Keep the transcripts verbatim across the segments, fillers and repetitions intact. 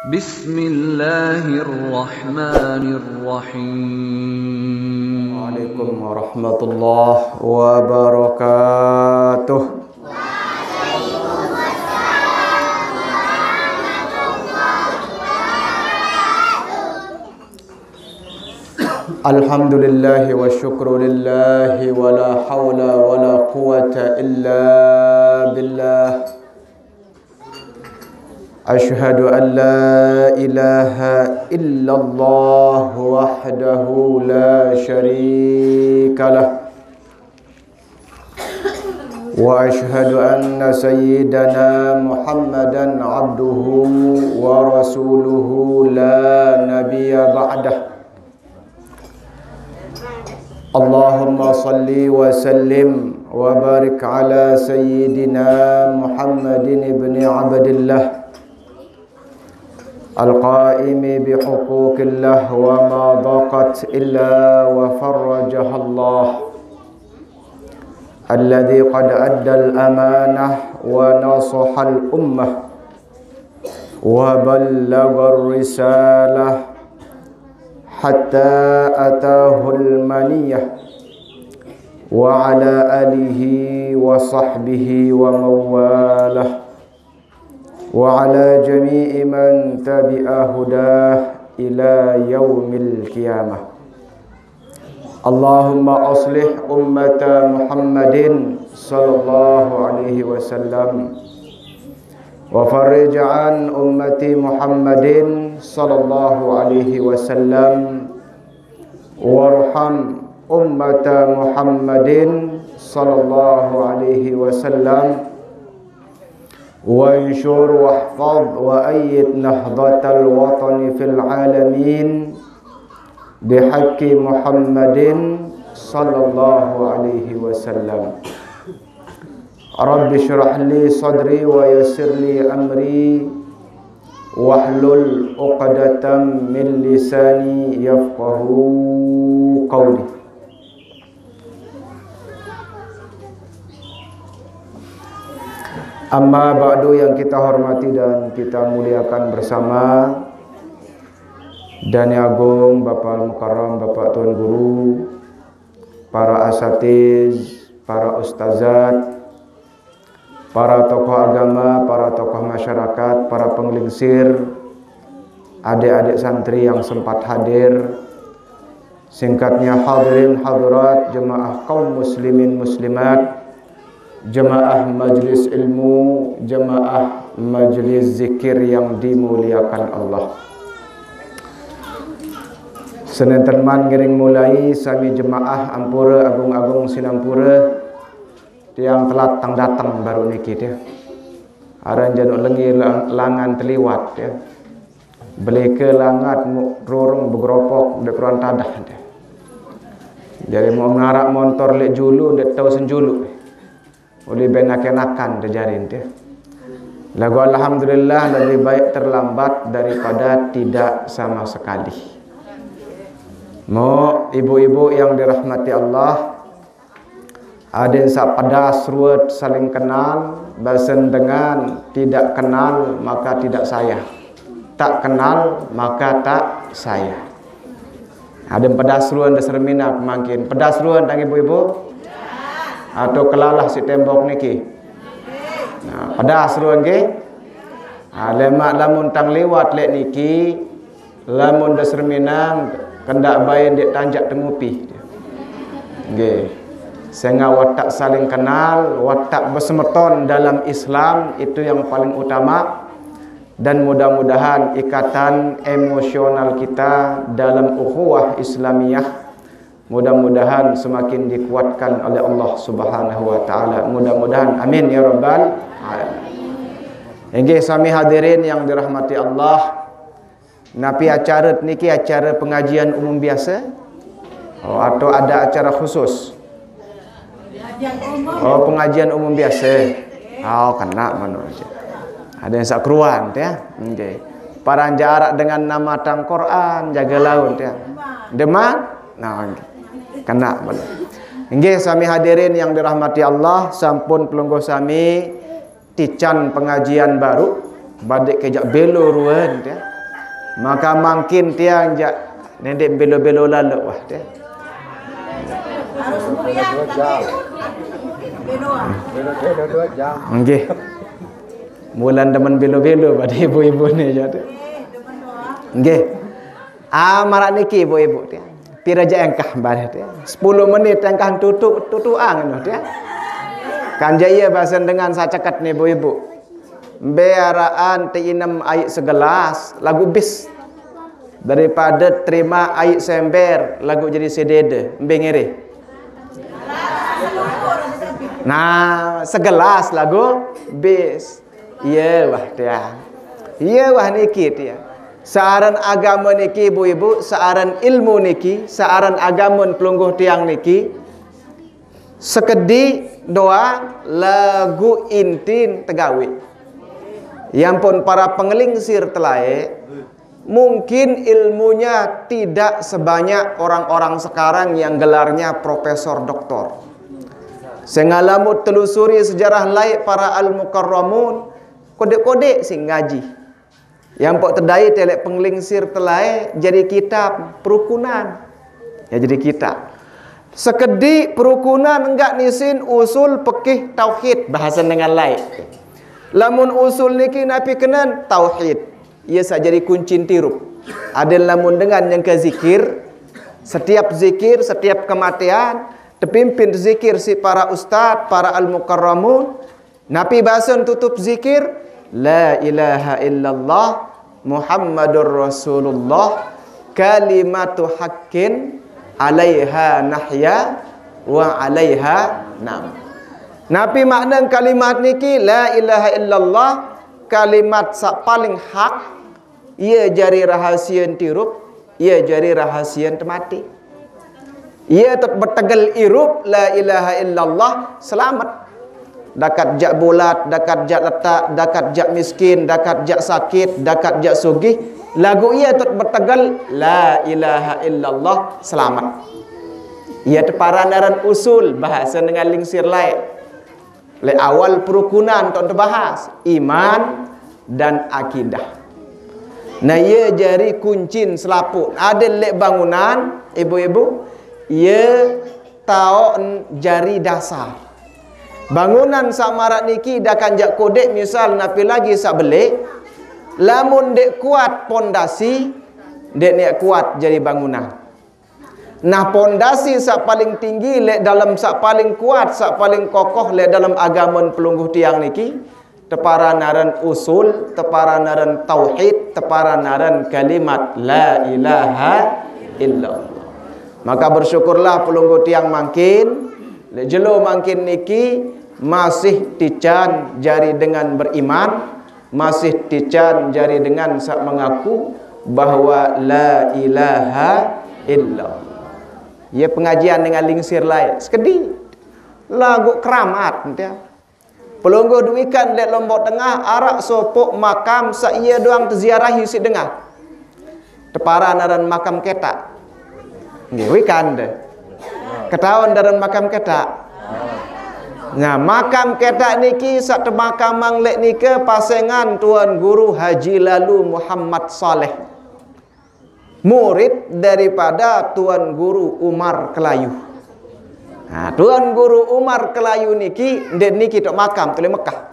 بسم الله الرحمن الرحيم. Waalaikumsalam warahmatullahi wabarakatuh. Alhamdulillahi wa syukru lillahi wa la hawla wa la quwwata illa billah. Ashhadu an la ilaha illallah wahdahu la syarika lah. Wa ashhadu anna sayyidana Muhammadan abduhu wa rasuluhu la nabiyya ba'dah. Allahumma salli wa sallim wa barik ala sayyidina Muhammadin ibni abdillah al-qaimi bi huquqillah wa ma daqat illa wa farrajaha Allah alladhi qad addal amanah wa nasahal ummah wa ballaghar risalah hatta atahul maniyah wa ala alihi wa sahbihi wa mawalah wa ala jami'i man tabi'a hudah ila yaumil qiyamah. Allahumma aslih ummata Muhammadin sallallahu alaihi wasallam wa farrij an ummati Muhammadin sallallahu alaihi wasallam warham ummata Muhammadin sallallahu alaihi wasallam. Wansyur wahfaz wa ayyid nahdatal watani fil alamin bihaqqi Muhammadin sallallahu alaihi wasallam. Rabbi shrah li sadri wa yassir li amri wahlul uqdatam min lisani yafqahu qawli. Amma ba'du, yang kita hormati dan kita muliakan bersama, Dani Agung, Bapak Al-Mukarram, Bapak Tuan Guru, para asatiz, para ustazat, para tokoh agama, para tokoh masyarakat, para penglingsir, adik-adik santri yang sempat hadir, singkatnya hadirin hadirat, jemaah kaum muslimin muslimat, jemaah majlis ilmu, jemaah majlis zikir yang dimuliakan Allah. Senentenman ngiring mulai sami jemaah ampura agung-agung sinampura, tiang telat tang datang baru niki dia. Aran januk lengi lang- langan teliwat dia. Belika langat mu- rurung begeropok dek ruang tadah dia. Jadi mau ngarak montor lek julu dek tau senjulu. Oleh ben akan-akan terjadi dia. Lagu alhamdulillah lebih baik terlambat daripada tidak sama sekali. Mo ibu-ibu yang dirahmati Allah, adin sak pedas ruwet saling kenal, basen dengan tidak kenal maka tidak saya. Tak kenal maka tak saya. Adin pedas ruwet da sermina pemangkin. Pedas ruwet tang ibu-ibu? Atau kelalah si tembok niki? Nah, pedas ruwet nggih. Ha, lemak lamun tang liwat lek niki, lamun da serminang kendak bain dek tanjak tengupi. Nggih. Sehingga watak saling kenal, watak bersemeton dalam Islam itu yang paling utama. Dan mudah-mudahan ikatan emosional kita dalam ukhuwah Islamiyah mudah-mudahan semakin dikuatkan oleh Allah Subhanahu wa taala. Mudah-mudahan, amin ya rabbal alamin. Inggih sami hadirin yang dirahmati Allah. Napi acara niki acara pengajian umum biasa? Oh, atau ada acara khusus? Oh, pengajian umum biasa. Oh, kena mana aja. Ada yang sakruan ya. Nggih. Parang jarak dengan nama tang Quran jaga laut ya. Demak? Nah, nggih. Kena mana. Nggih, sami hadirin yang dirahmati Allah, sampun pelungguh sami tican pengajian baru, badik kejak belo ruan ya. Maka mangkin tiang jak ndeq belo-belo laloq wah tiang. Nggih. Mulan demen belo-belo pade ibu-ibu ni jaq. Nggih. Ah, maraq niki ibu-ibu tiang. Pire jaq engkah bareh tiang. Sepuluh menit engkah tutuq, tutuqang noh tiang. Kan jaq ie basen dengan saq ceket ni ibu-ibu. Mbe araqan teinem aiq segelas laguq bis, daripade terima aiq sember laguq jari sedede, mbe ngere? Nah, segelas laguq bis. Iye wah tiang. Iye wah niki tiang. Searan agame niki, ibu-ibu, searan ilmu niki, searan agamen pelungguh tiang niki, sekediq doang laguq intin tegawe. Ye ampun para pengelingsir telae, mungkin ilmunya tidak sebanyak orang-orang sekarang yang gelarnya profesor doktor. Sengalamu telusuri sejarah laeq para al-mukarramun, kodeq-kodeq sing ngaji. Ye ampok tedait leq pengelingsir telae jari kitab perukunan. Ya, jari kitab. Sekediq perukunan enggak nisin usul, pekih, tauhid, bahase dengan laeq. Lamun usul niki napi kenen? Tauhid. Ie saq jari kuncin tirup. Aden lamun dengan nyengke zikir, setiap zikir, setiap kematean, tepimpin zikir siq para ustaz, para al-mukarramun, napi basen tutup zikir? La ilaha illallah Muhammadur Rasulullah, kalimatu haqqin, alaiha nahya wa alaiha nam. Napi makna kalimat niki? La ilaha illallah, kalimat saq paling hak, ie jari rahasien tirup, ie jari rahasien temati. Ie tot betegel irup, la ilaha illallah, selamet. Dakat jaq bulat, dakat jaq letak, dakat jaq miskin, dakat jaq sakit, dakat jaq sugih, laguq ie tot betegel la ilaha illallah, selamet. Ie teparan aran usul, bahase dengan lingsir laeq. Leq awal perukunan tot tebahas, iman dan akidah. Nah, ie jari kuncin selapuq. Aden leq bangunan, ibu-ibu, ie taoq jari dasar. Bangunan saq maraq niki dakan jaq kodeq misal, napi lagi saq beleq, lamun ndeq kuat pondasi, ndeq neq kuat jari bangunan. Nah, pondasi saq paling tinggi leq dalem, saq paling kuat, saq paling kokoh leq dalem agamen pelungguh tiang niki, teparan aran usul, teparan aran tauhid, teparan aran kalimat la ilaha illallah. Maka bersyukurlah pelungguh tiang mangkin, leq jelo mangkin niki masih tican jari dengan beriman, masih tican jari dengan saq mengaku bahwa la ilaha illallah. Ye pengajian dengan lingsir laeq sekediq. Laguq keramat, ente. Pelungguh duikan leq Lombok Tengah araq sopoq makam saq ie doang teziarahi siq dengah. Teparan aran makam Ketak. Nggih, wikan deh. Ketaon aran makam Ketak. Nah, makam Ketak niki saq temakamang leq nike pasengan Tuan Guru Haji Lalu Muhammad Saleh, murid daripada Tuan Guru Umar Kelayu. Nah, Tuan Guru Umar Kelayu niki ndeq niki tok makam, tuli Mekah.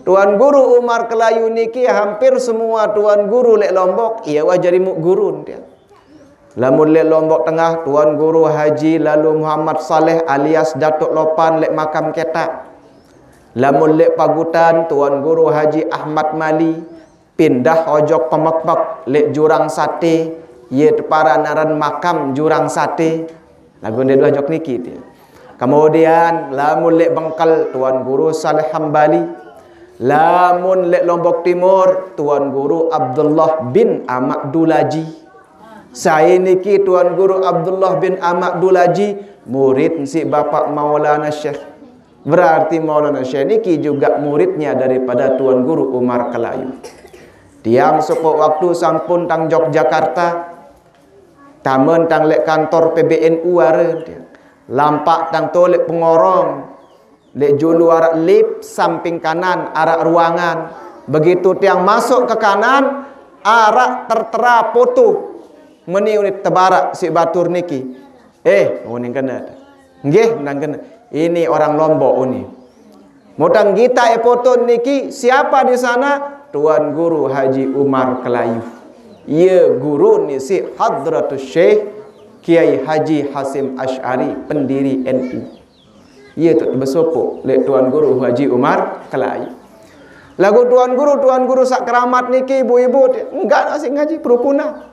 Tuan Guru Umar Kelayu niki hampir semua tuan guru leq Lombok, ie wah jari muq guru, ntian. Lamun leq Lombok Tengah, Tuan Guru Haji Lalu Muhammad Saleh alias Datuk Lopan leq makam Ketak. Lamun leq Pagutan, Tuan Guru Haji Ahmad Mali, pindah ojok Pemekpek leq Jurang Sate, ie teparan aran makam Jurang Sate. Laguq ndeq doh ojok niki, tie. Kemudian, lamun leq Bengkel, Tuan Guru Saleh Hambali. Lamun leq Lombok Timur, Tuan Guru Abdullah bin Ahmad Dulaji. Sai niki Tuan Guru Abdullah bin Ahmad Dulaji, murid siq Bapak Maulana Syekh. Berarti Maulana Syekh niki juga muridnya daripada Tuan Guru Umar Kelayu. Tiang sopoq waktu sampun tang Yogyakarta, tamen tang leq kantor P B N U are, tiang. Lampaq tang to leq pengorong, leq julu araq lift, samping kanan araq ruangan. Begitu tiang masuk ke kanan, Araq tertera foto. Meni unit tebarak si batur niki. Eh, uning kena. Nggih, nang kena. Ini orang Lombok uni. Mutang kita e foto niki, siapa di sana? Tuan Guru Haji Umar Kelayu. Ye guru ni si Hadratus Syekh Kiai Haji Hasim Asy'ari, pendiri N U. Ye tu besopo le Tuan Guru Haji Umar Kelayu. Lagu Tuan Guru, Tuan Guru sak keramat niki ibu-ibu ti, enggak nak sik ngaji perukunan.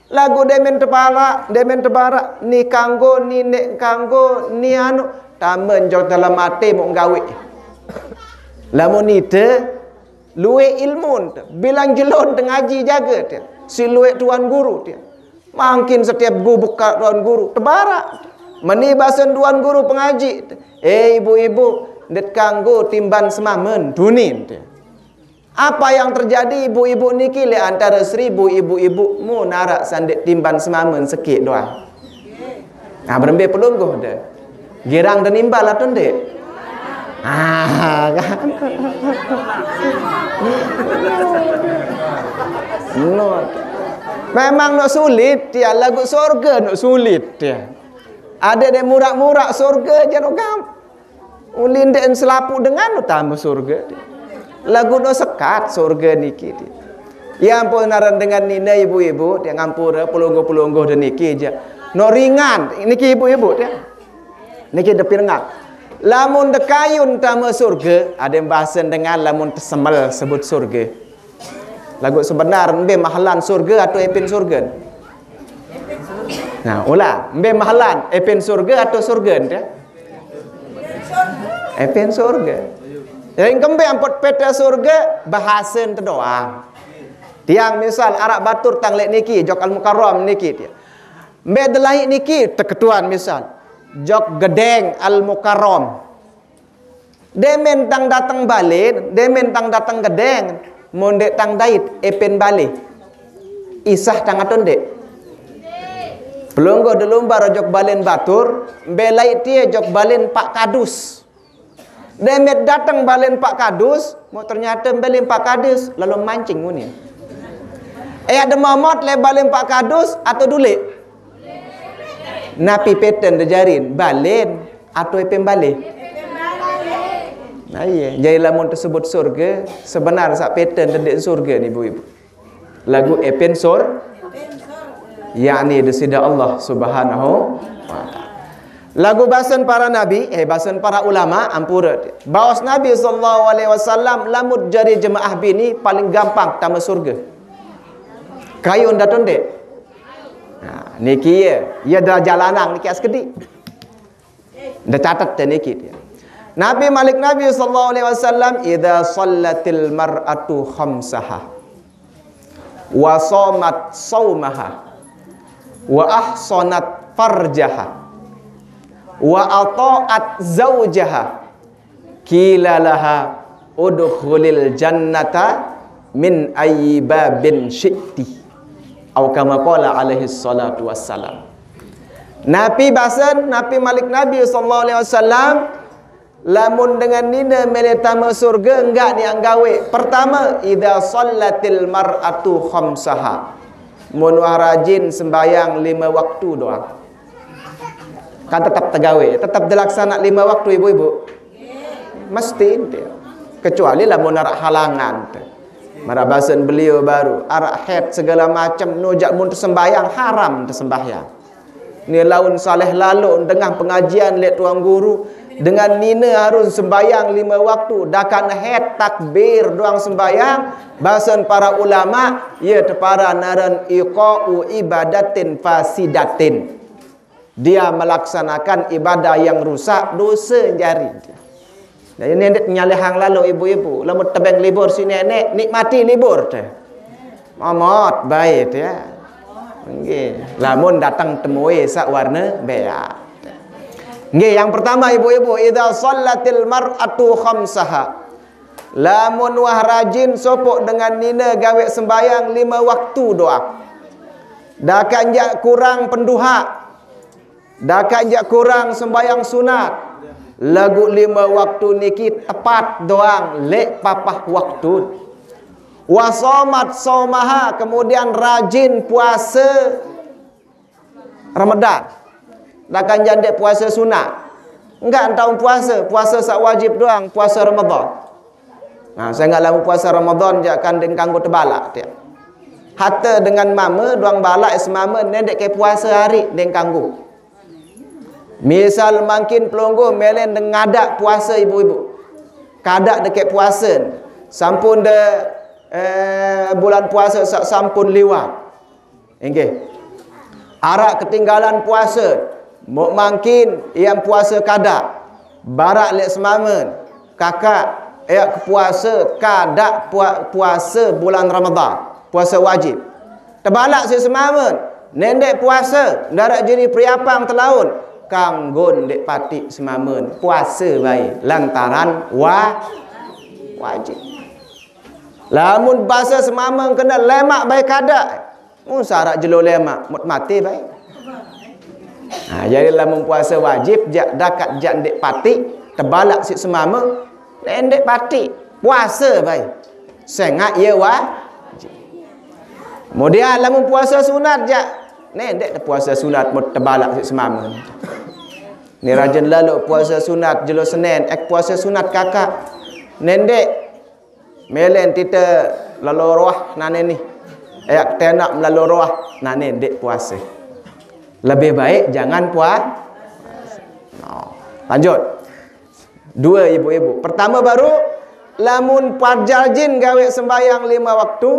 Lagu demen tebara, demen tebara, ni kanggo, ni nek kanggo, ni anu, tamen jok dalam ate mok gawe. Lamun ite luwe ilmu te, bilang jelon te ngaji jaga te, si luwe Tuan Guru te. Mangkin setiap gubuk ka Tuan Guru, tebara. Meni basen Tuan Guru pengaji te. Eh, ibu-ibu, ndet kanggo timban semamen, tunin te. Apa yang terjadi ibu-ibu niki le antara seribu ibu-ibu mu narak sandik timban semamen sekik doang. Nah, berembe pelungguh de. Girang de nimbal atau ndik? Ah, kan? No. Memang nak sulit ya, lagu surga nak sulit ya. Ada de murak-murak surga je no gampang. Ulin dek selapuq dengan utama surga. Lagu no sekat surga niki. Ya ampun, aran dengan nina ibu-ibu, dia ngampura pelungguh-pelungguh de niki je. No ringan, niki ibu-ibu dia. Niki depi ringan. Lamun dekayun tama surga, ada yang bahasan dengan lamun tesemel sebut surga. Lagu sebenar, mbe mahalan surga atau epin surga? Nah, ulang, mbe mahalan epin surga atau surga dia? Epin surga. Jadi kembe amput peta surga, bahasan te doang. Tiang misal arak batur tang lek niki, jok Al Mukarram niki dia. Mbe delai niki, teketuan misal. Jok Gedeng Al Mukarram. Demen tang dateng balen, demen tang dateng Gedeng, mondek tang dait, epen bale. Isah tang atau ndek? Pelungguh de lumbar jok balen batur, belai tie jok balen Pak Kadus. Demet dateng balen Pak Kadus, mau ternyata balen Pak Kadus, lalu mancing unin. Eh, ada mamot le balen Pak Kadus atau dule? Napi peten dejarin, balen atau epem bale? Nah, iya, jadi lamun tersebut surga, sebenar sak peten tendek surga ni ibu-ibu. Lagu epin sur, yakni desida Allah Subhanahu wa Ta'ala. Lagu basen para nabi, eh, basen para ulama, ampura. Baos Nabi sallallahu alaihi wasallam, lamun jari jemaah bini paling gampang tama surga. Kayun datun dek. Nah, niki ya, ya dah jalanang niki askedi. Nda catet te niki dia. Nabi malik Nabi sallallahu alaihi wasallam, "Idza shallatil mar'atu khamsaha, wa shamat shaumaha, wa ahsanat farjaha, wa ata'at zaujaha, qila laha udkhulil jannata min ayyi babin syi'ti." Au kama qala alaihi salatu wassalam. Nabi basen, Nabi malik Nabi sallallahu alaihi wasallam, lamun dengan nina mele tama surga, enggak ni anggawe. Pertama, idza shallatil mar'atu khamsaha. Mun wah rajin sembayang lima waktu doang. Kan tetap tegawe, tetap dilaksana lima waktu ibu-ibu. Mesti ente. Kecuali lamun arak halangan te. Mara basen beliau baru, arak haid segala macam, nujak mun tersembahyang, haram tersembahyang. Ni laun saleh lalu dengah pengajian lek tuang guru, dengan nina harus sembahyang lima waktu, dakan haid takbir doang sembahyang, basen para ulama, ya tepara naran iqa'u ibadatin fasidatin. Dia melaksanakan ibadah yang rusak, dosa jari. Nah, ini ndeq nyalehang lalo ibu-ibu. Lamun tebeng libur si nenek, nikmati libur teh. Momot bae teh. Nggih. Lamun datang temue saq warne beak. Nggih, yang pertama ibu-ibu, idza shallatil mar'atu khamsaha. Lamun wah rajin sopoq dengan nine gaweq sembahyang lime waktu doang. Dakaq jaq kurang penduhaq. Dakaq jaq kurang sembahyang sunat. Laguq lime waktu niki tepat doang leq papah waktu. Wa shamat shaumaha, kemudian rajin puasa Ramadan. Takkan jaq ndeq puasa sunat. Enggak entaun puasa, puasa saq wajib doang, puasa Ramadan. Nah, sengaq lamun puasa Ramadan jaq kan ndeq kanggo tebalaq, tiaq. Hatte dengan mame, doang balaq semame, ne ndeq ke puasa hari, ndeq kanggo. Misal mangkin pelungguh mele ndeq ngadaq puase ibu-ibu. Kadaq ndeq ke puase. Sampun de, eh, bulan puase saq sampun liwat. Inggih. Araq ketinggalan puase. Mok mangkin ian puase kadaq. Baraq leq semamen. Kakaq, eaq ke puase kadaq pua-, puase bulan Ramadan. Puase wajib. Tebalaq siq semamen. Ne ndeq puase, ndaraq jari periapang telaun. Kanggo ndeq patiq semamen. Puase bae. Lantaran wa-, wajib. Lamun base semamen kene lemaq bae kadaq. Mun saraq jelo lemaq, mut mate bae. Nah, jari lamun puase wajib, jaq dakaq jaq ndeq patiq, tebalaq siq semame, ne ndeq patiq, puase bae. Sengaq ye wajib. Kemudian lamun puase sunat jaq, ne ndeq te puase sunat mut tebalaq siq semame. Ni rajin lalo puase sunat jelo Senin, ek puase sunat kakaq. Ne ndeq. Mele ntite lalo roah nane ni. Eaq tenaq melalo roah nane ndeq puase. Lebih baik jangan pua-, no. Lanjut. Due ibu-ibu. Pertame baru, lamun pajarjin gawe sembahyang lime waktu,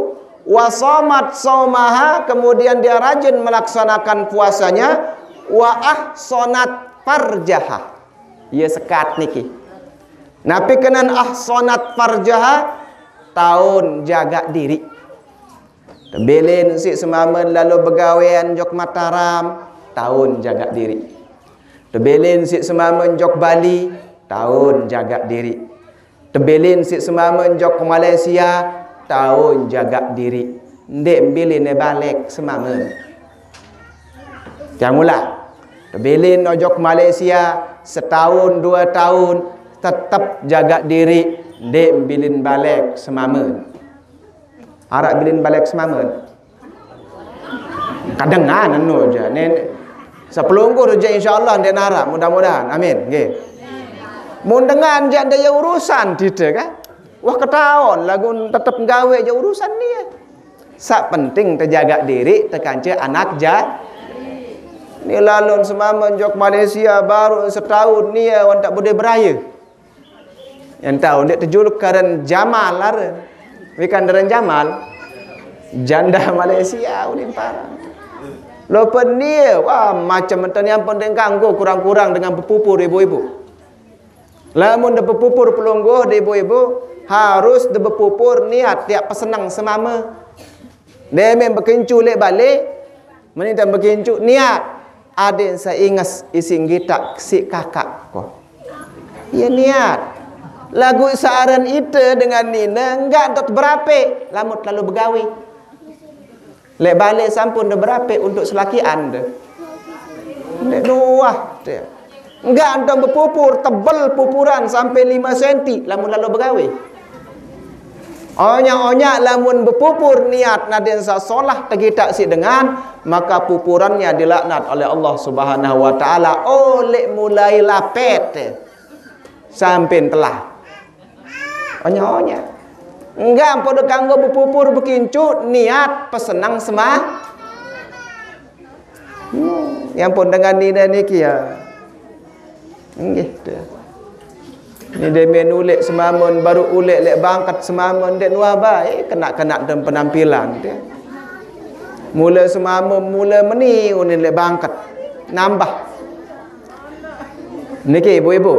wa shamat shaumaha, kemudian dia rajin melaksanakan puasanya, wa ahsanat farjaha. Ye sekat niki. Napi kenan ahsanat farjaha? Taun jagaq diriq. Tebilin siq semamen lalo begawean jok Mataram, taun jagaq diriq. Tebilin siq semamen jok Bali, taun jagaq diriq. Tebilin siq semamen jok Malaysia, taun jagaq diriq. Ndeq mbilin ne baleq semamen. Tiang ulang. Tebilin ojok Malaysia, setaun, due taun, tetep jagaq diriq, ndeq mbilin baleq semamen. Araq bilin baleq semamen. Kadengan anu je. Ne, sepelungkur je insyaallah ndeq naraq, mudah-mudahan. Amin. Nggih. Mun dengan je ndeq ye urusan dite kan. Wah ketaon laguq tetep gawe je urusan nie. Saq penting tejagaq diriq tekance anak ja-, ni lalun semamen jok Malaysia baru setaun nie wan tak bude beraye. Yang tahu ndeq tejuluk karen Jamal are. Wikan deren Jamal. Janda Malaysia ulin parang. Lopen nie, wah macem enten yang penting kanggo kurang-kurang dengan bepupur ibu-ibu. Lamun de bepupur pelungguh de ibu-ibu, harus de bepupur niat tiap pesenang semame. Demen bekincu leq bale, meni tan bekincu niat. Adeq saq inges isiq gitaq siq kakaq ko. Ye niat. Laguq saq aran ite dengan nine enggak entot berape, lamun te lalo begawe. Leq bale sampun de berape untuk selakian de. Ndeq nuah de. Enggak entot bepupur, tebel pupuran sampe lime senti, lamun lalo begawe. Onyaq-onyaq lamun bepupur niat nadin saq solah tegitaq siq dengan, maka pupurannya dilaknat oleh Allah Subhanahu wa Ta'ala. Oleq mulai lapet sampe telah. Onyaq-onyaq. Enggak ampoq de kanggo bepupur bekincut niat pesenang sema-, hmm, ya ampun, dengan nine niki ya. Nggih, de. Ni demen uleq semamen, baru uleq leq bangket semamen, ndeq nuah bae kenak-kenak dem penampilan, de. Mule semamen, mule meni unin leq bangket. Nambah. Niki, ibu-ibu.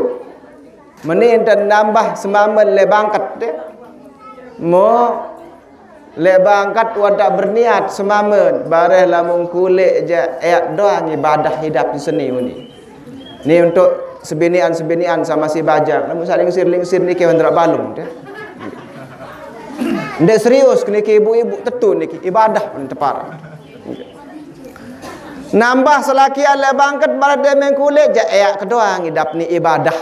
Meni enten nambah semamen leq bangket, de. Mo leq bangket watak berniat semamen, bareh lamun kuleq jaq eak doang ibadah idap seni uni. Ni untuk sebinian-sebinian sama si bajang, lamun saq lingsir-lingsir niki wenterak balung, de. Ndeq serius niki ibu-ibu, tetu niki ibadah paling teparah. Nambah selakian leq bangket bareh demen kuleq jaq eak kedoang idap ni ibadah.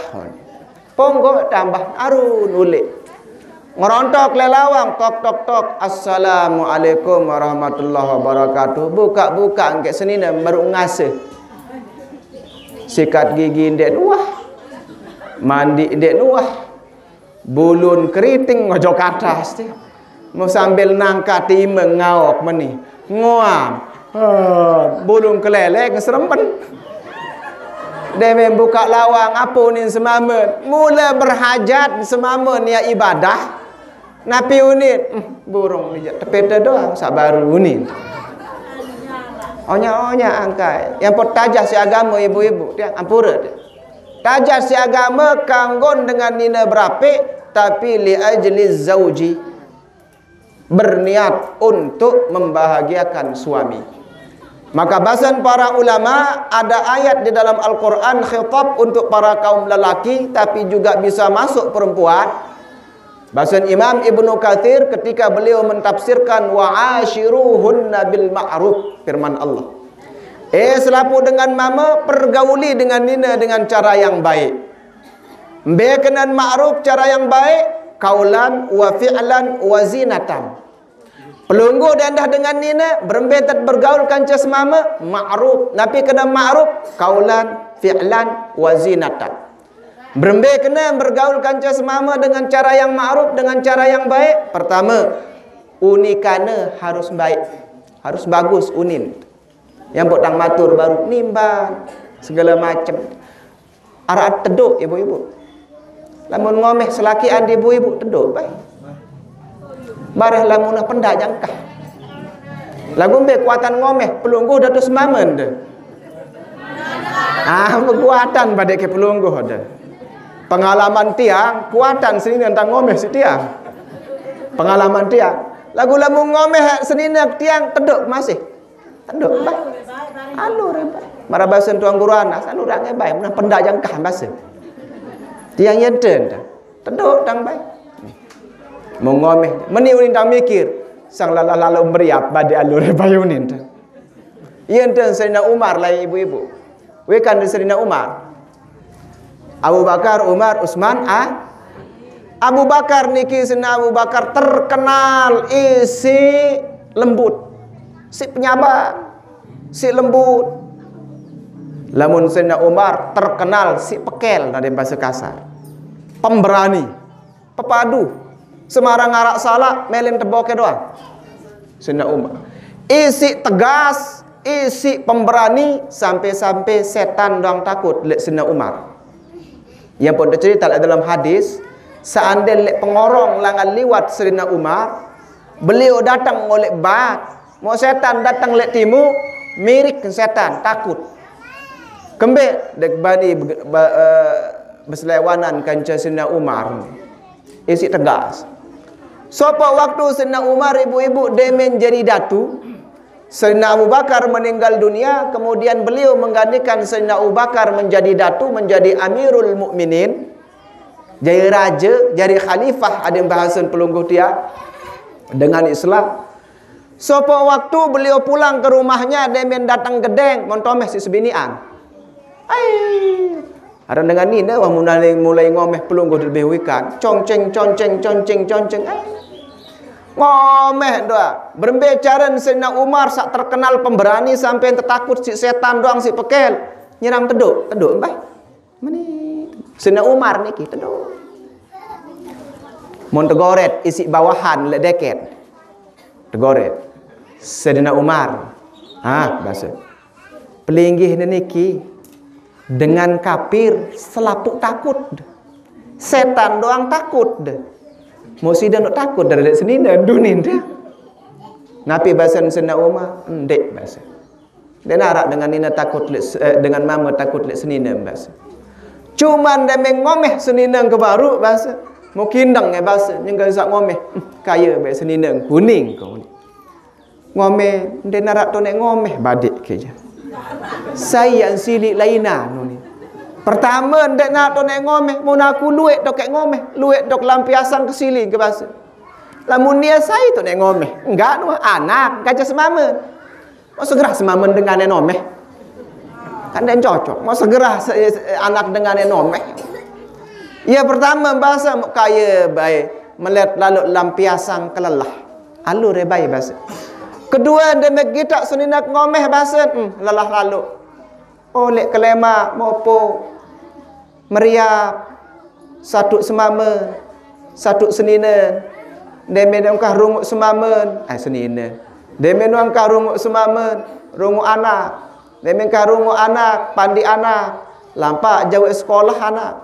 Ponggo tambah arun uleq. Ngerontok lé lawang, tok, tok, tok. "Assalamualaikum warahmatullahi wabarakatuh." Buka-buka engke senine baru ngase. Sikat gigi ndek nuah. Mandi ndek nuah. Bulun keriting ngojok atas ti. Mau sambil nangka timeng ngaok meni. Ngoam. Eh, bulung kelelek ngeserempen. Demen buka lawang, apa unin semamen? Mula berhajat semamen ya ibadah. Napi unin? Hmm, burung ni je tepete doang, sak baru unin. Onya-onya angkai. Yang pot tajah si agama ibu-ibu, dia ampura dia. Tajah si agama kanggon dengan nina berape, tapi li ajli zauji. Berniat untuk membahagiakan suami. Maka basan para ulama, ada ayat di dalam Al-Quran khitab untuk para kaum lelaki, tapi juga bisa masuk perempuan. Basan Imam Ibnu Katsir ketika beliau mentafsirkan, "Wa ashiruhunna bil ma'ruf," firman Allah. Eh, selapu dengan mama, pergauli dengan nina dengan cara yang baik. Mbe kenen ma'ruf cara yang baik, kaulan wa fi'lan wa zinatan. Pelungguh dendah dengan nina, berembe tet bergaul kanca semama, ma'ruf. Napi kena ma'ruf? Kaulan, fi'lan, wa zinatan. Berembe kena bergaul kanca semama dengan cara yang ma'ruf, dengan cara yang baik? Pertama, unikane harus baik. Harus bagus unin. Yang buat tang matur baru nimbang segala macem. Arah teduk ibu-ibu. Lamun ngomeh selakian di ibu-ibu teduk bae. Bareh lamun pendak jangkah. Lagu mbe kuatan ngomeh pelungguh datus mamen de. Ah, kuatan pada ke pelungguh de. Pengalaman tiang, kuatan sini tentang ngomeh si tiang. Pengalaman tiang. Lagu lamun ngomeh senine tiang teduk masih. Teduk, bah. Anu re, bah. Mara basen tuan guru anak, anu orang bae, menah pendak jangkah basen. Tiang yenten dah. Teduk tang bae. Mau ngomeh, meni unin tang mikir. Sang lalah lalu meriap badi alur bae unin tang. Yenten Sayyidina Umar lah ibu-ibu. Wekan Sayyidina Umar. Abu Bakar, Umar, Utsman, ah. Abu Bakar niki Sayyidina Abu Bakar terkenal isi lembut. Si penyabar, si lembut. Lamun Sayyidina Umar terkenal si pekel, nade bahasa kasar. Pemberani, pepadu. Semarang arak salak, melen teboke doang. Sayyidina Umar. Isi tegas, isi pemberani, sampai-sampai setan doang takut lek Sayyidina Umar. Yang pun tercerita dalam hadis, seandainya lek pengorong langan liwat Sayyidina Umar, beliau datang oleh bat, mau setan datang lek timu, mirik setan, takut. Kembe dek bani be- be- eh, beselewanan kanca Sayyidina Umar. Isi tegas. Sopo waktu Sayyidina Umar ibu-ibu demen jadi datu, Sayyidina Abu Bakar meninggal dunia, kemudian beliau menggantikan Sayyidina Abu Bakar menjadi datu, menjadi Amirul Mukminin, jadi raja, jadi khalifah, ada yang bahasan pelungguh dia dengan Islam. Sopo waktu beliau pulang ke rumahnya, demen datang gedeng, montomeh si sebinian. Ai. Ada dengan ni dah, wah mulai, mulai ngomeh pelungguh lebih wikan. Congceng, congceng, congceng, congceng. Ai. Ngomeh doa. Berembe caren Sayyidina Umar sak terkenal pemberani sampai tetakut si setan doang si pekel. Nyerang teduk, teduk mbah. Meni Sayyidina Umar niki teduk. Mun tegoret isi bawahan lek deket. Tegoret. Sayyidina Umar. Ha, bahasa. Pelinggih niki dengan kafir selapuk takut. Setan doang takut deh. Mau sida nak takut dari lek senina dunin deh. Napi bahasan Sayyidina Umar? Ndek bahasa. Dia narak dengan nina takut lek, eh, dengan mama takut lek senina bahasa. Cuman dia mengomeh senina ke baru bahasa. Mau kindang ya bahasa. Nyenggal sak ngomeh. Hmm, kaya baik senina kuning kau ni. Ngomeh, ndek narak tu nek ngomeh badik ke je. Sai yang silik laina nu ni. Pertama ndek narak tu nek ngomeh, mun aku luek tu kek ngomeh, luek tu lampiasan ke siling ke basa. Lamun nia sai tu nek ngomeh, enggak nu anak gajah semama. Mau segera semama dengan nek ngomeh. Kan dia cocok. Mau segera se- se- anak dengan nek ngomeh. Ya pertama bahasa kaya baik. Melet lalu lam piasang kelelah. Alu rebai basa. Kedua, deme gitak senina ngomeh basa, hmm, lelah lalu. Oleh kelema mopo meriap, satu semamen, satu senina. Deme nongkah runguk semamen, ai senina. Deme nongkah runguk semamen, runguk anak. Deme nongkah runguk anak, pandi anak. Lampak jauh sekolah anak.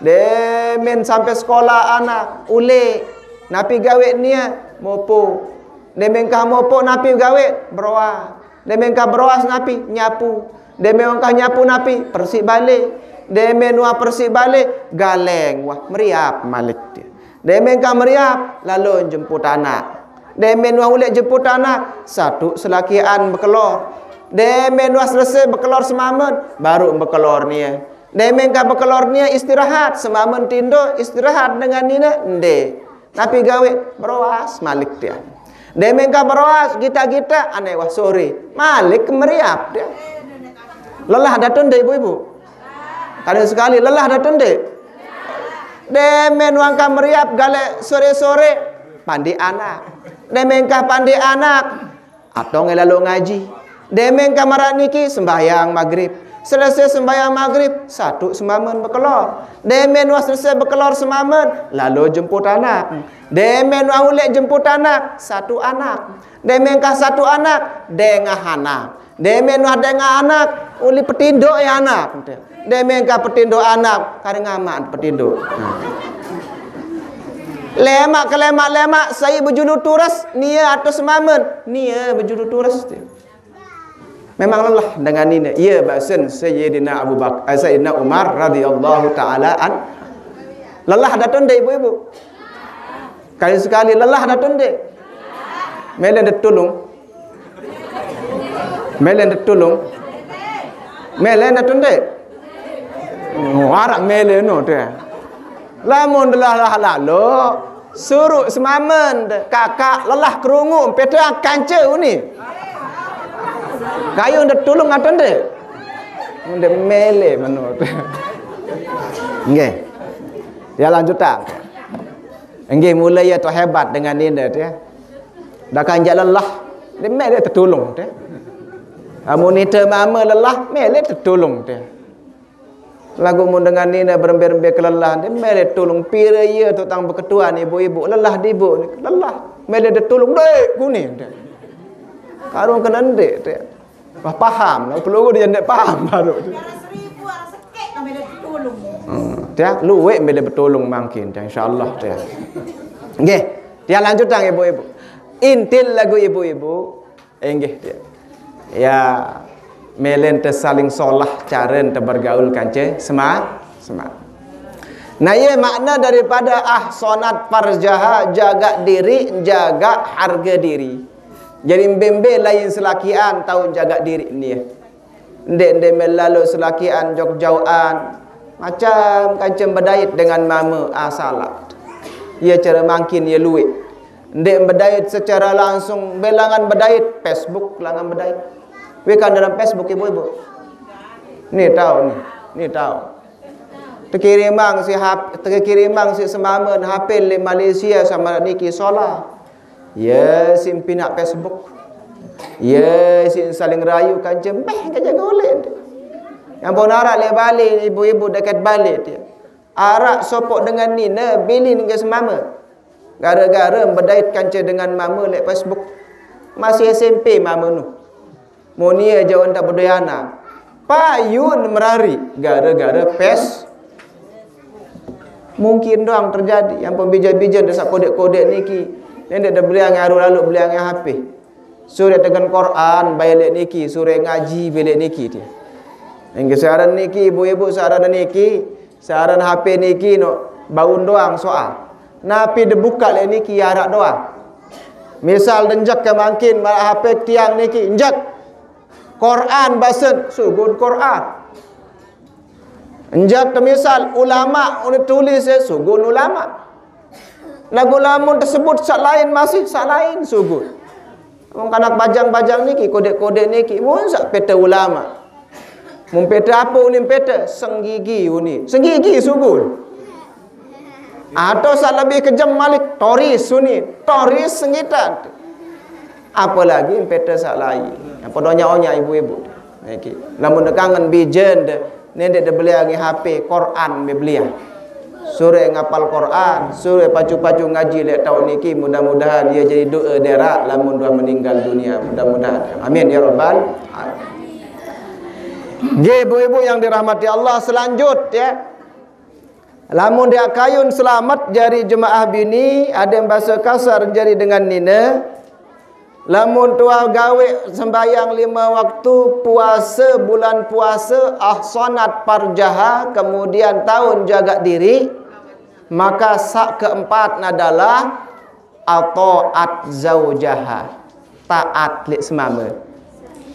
Demen sampai sekolah anak, ulek. Napi gawe nia? Mopo. Demen kah mopo napi gawe? Beroa. Demen kah beroa napi? Nyapu. Demen kah nyapu napi? Persik balik. Demen wah persik balik, galeng wah meriap malik dia. Demen kah meriap, lalu jemput anak. Demen wah ulek jemput anak, satu selakian bekelor. Demen wah selesai bekelor semamen, baru bekelor nia. Demen kah bekelor nia istirahat, semamen tindo istirahat dengan nina, ende. Napi gawe? Beroas malik dia. Demen kah beroas, gita-gita, ane wah sore. Malik meriap dia. Lelah datun dek ibu-ibu. Kali sekali, lelah datun dek. Demen wangkah meriap, galek sore-sore, pandi anak. Demen kah pandi anak, atong lalu ngaji. Demen kah marak niki sembahyang maghrib. Selesai sembahyang maghrib, satu semamen bekelor. Demen wah selesai bekelor semamen, lalu jemput anak. Demen wah ulek jemput anak, satu anak. Demen kah satu anak, dengah anak. Demen wah dengah anak, uli petindok ya anak. Demen kah petindok anak, kari ngamak petindok. Lemak ke lemak-lemak, sai bejulu turas, nia atas semamen, nia bejulu turas. Memang lelah dengan nina. Ia basen Sayyidina Abu Bakar, eh, Sayyidina Umar radhiyallahu taala an. Lelah datun dek ibu-ibu. Kali sekali lelah datun dek. Melen detulung. Melen detulung. Melen datun dek. Oh, arak melen no tu. Lamun lelah lalu, suruh semamen, kakak lelah kerungu, peta kanca uni. Kayung detulung atun dek. Ende mele menurut. Nggih. Ya lanjutan. Nggih, mula ia tu hebat dengan nina dia. Dah kanjak lelah, dia mele tetulung dia. Amun nita mama lelah, mele tetulung dia. Lagu mun dengan nina berembe-rembe kelelahan, dia mele tulung. Pira ia tu tang beketuan ibu-ibu, lelah dibu ni, lelah. Mele dia tulung, dek, kuni dia. Karung kena ndik dia. Wah, paham. Nak peluru dia ndak paham baru. Darah seribu, darah sekek, nak mele tulung. Hmm, dia luwek mele betulung mangkin dia, insyaallah dia. Nggih, dia lanjutang ibu-ibu. Intil lagu ibu-ibu, inggih dia. Ya, melen te saling solah, caren te bergaul kance sema-, sema. Nah, iya makna daripada ahsanat farjaha, jaga diri, jaga harga diri. Jadi, mbembe lain selakian tau jaga diri ni. Ndek-ndek melalu selakian jok jauhan. Macam kancem bedait dengan mama, ah, salah. Ia cara mangkin ia luwek. Ndek bedait secara langsung, belangan bedait, Facebook langan bedait. Wekan dalam Facebook ibu-ibu. Ni tahu ni, ni tahu. Tekirimang si hap-, tekirimang si semamen H P le Malaysia sama niki solah. Ya, si pinak Facebook. Ya, si saling rayu kancem, meh, kaja golek. Yang pun arak le balik, ibu-ibu dekat balik dia. Arak sopok dengan nina, bilin ke semama. Gara-gara bedait kanca dengan mama lek Facebook. Masih S M P mama nu. Mun ia jauh tak bedoi anak. Payun merari gara-gara pes. Mungkin doang terjadi. Yang pun bija-bija desak kodek-kodek niki. Nendek dah beli angai aru lalu beli angai H P. Sure dengan Quran, bae lek niki, sure ngaji, bae lek niki dia. Yang kesaran niki, ibu-ibu saran niki, saran H P niki no, baun doang soal. Napi dibuka lek niki, arak doang. Misal denjak ke mangkin, marak H P tiang niki, njak. Quran basen, sugun Quran. Njak temisal, ulama, uni tulis, eh, sugun ulama. Lagu lamun tersebut, sak lain masih, sak lain sugun. Mun kanak bajang-bajang niki, kodek-kodek niki, mun sak peta ulama. Mun peta apa uni peta? Senggigi uni. Senggigi sugun. Atau saq lebih kejem malik, toris suni, toris sengitan. Apalagi mpete saq lain. Apa donya-onya ibu-ibu. Niki. Lamun kangen bijen de, nende de beliangi H P, Quran be beliah. Suruh ngapal Quran, suruh pacu-pacu ngaji leq taun niki, mudah-mudahan ie jari doe de araq lamun due meninggal dunia. Mudah-mudahan. Amin ya rabbal alamin. Nggih, ibu-ibu yang dirahmati Allah, selanjut ya. Lamun deq kayun selamet jari jemaah bini, adeq base kasar jari dengan nine. Lamun tuah gaweq sembahyang lime waktu, puase bulan puase, ahsanat farjaha, kemudian taun jagaq diriq, maka saq keempat adalah ata'at zaujaha, taat leq semame.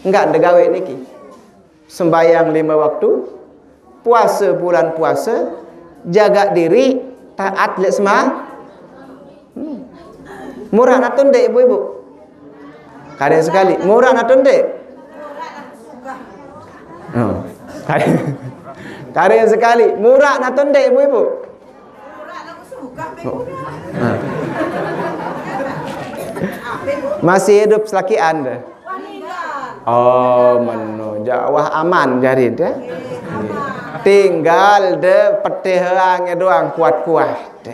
Enggak ndeq gaweq niki. Sembahyang lime waktu, puase bulan puase, jagaq diriq, taat leq sema-, hmm. Murah atau ndeq, ibu-ibu? Karing sekali, murah atau ndeq? Oh. Karing, karing sekali, murah atau ndeq, ibu-ibu? Oh. Nah. Masih hidup selakian de? Oh, meno. Jaq wah aman jari de. Tinggal de petihange doang kuat-kuat de.